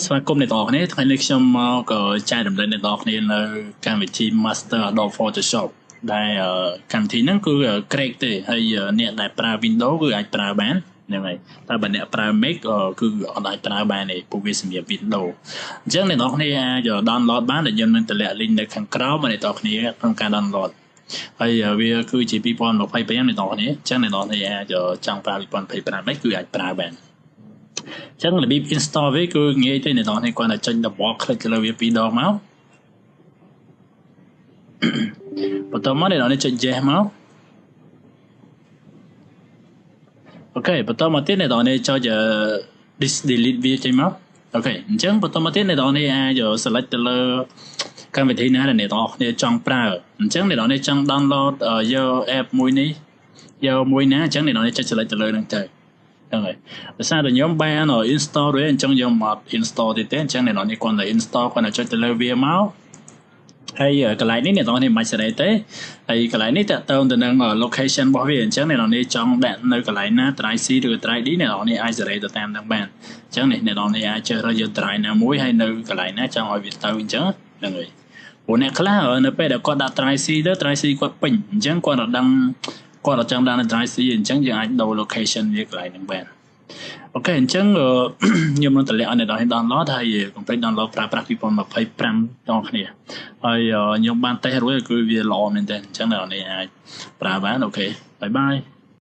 ស្វាគមន៍អ្នកទាំងអស់គ្នាថ្ងៃនេះខ្ញុំមកចែករំលែកអ្នកទាំងអស់គ្នានៅកម្មវិធី Master Adobe Photoshop ដែលកម្មវិធីហ្នឹងគឺ crack ទេហើយអ្នកដែលប្រើ Windows គឺអាចប្រើបានហ្នឹងហើយតែបើអ្នកប្រើ Mac គឺអត់អាចប្រើបានទេព្រោះវាសម្រាប់ Windows អញ្ចឹងអ្នកទាំងអស់គ្នាអាច download បានដែលយើងនឹងតម្លាក់ link នៅខាងក្រោមអ្នកទាំងអស់គ្នាក្នុងការ download ហើយវាគឺជា2025អ្នកទាំងអស់គ្នាអញ្ចឹងអ្នកទាំងអស់គ្នាអាចចង់ប្រើ2025នេះគឺអាចប្រើបានអញ្ចឹងរបៀប install វាគឺងាយទេអ្នកទាំងអស់គ្នាគ្រាន់តែចុច double click ទៅលើវាពីរដងមកបន្ទាប់មកអ្នកទាំងអស់គ្នាចុច yes មក OK បន្តមកទៀតអ្នកទាំងអស់គ្នាចុច this delete វាចេញមក OK អញ្ចឹងបន្តមកទៀតអ្នកទាំងអស់គ្នាអាច select ទៅលើកម្មវិធីណាដែលអ្នកទាំងអស់គ្នាចង់ប្រើអញ្ចឹងអ្នកទាំងអស់គ្នាចង់ download យក app មួយនេះយកមួយណាអញ្ចឹងអ្នកទាំងអស់គ្នាចុច select ទៅលើហ្នឹងទៅហ្នឹងហើយដោយសារតែខ្ញុំបាន install រួចអញ្ចឹងខ្ញុំអត់ install ទៀតទេអញ្ចឹងអ្នកនរនេះគ្រាន់តែ install គ្រាន់តែចុចទៅលើវាមកហើយកន្លែងនេះអ្នកនរនេះមិនសេរីទេហើយកន្លែងនេះតាក់ទងទៅនឹង location របស់វាអញ្ចឹងអ្នកនរនេះចង់ដាក់នៅកន្លែងណា drive C ឬ drive D អ្នកនរនេះអាចសេរីទៅតាមនឹងបានអញ្ចឹងនេះអ្នកនរនេះអាចជ្រើសរើសយក drive ណាមួយហើយនៅកន្លែងណាចង់ឲ្យវាទៅអញ្ចឹងហ្នឹងហើយព្រោះអ្នកខ្លះនៅពេលដែលគាត់ដាក់ drive C ទៅ drive C គាត់ពេញអញ្ចឹងគាត់អត់ដឹងគាត់អត់ចង់ដាក់នៅ drive C អញ្ចឹងយើងអាចដូរ location វាកន្លែងហ្នឹងបាន OK អញ្ចឹងខ្ញុំនឹងតម្លាក់ឲ្យអ្នកនរ download ហើយកុំភ្លេច download ប្រើប្រាស់2025ទាំងគ្នាហើយខ្ញុំបានតេស្តរួចគឺវាល្អមែនទែនអញ្ចឹងអ្នកនរអាចប្រើបាន OK bye bye.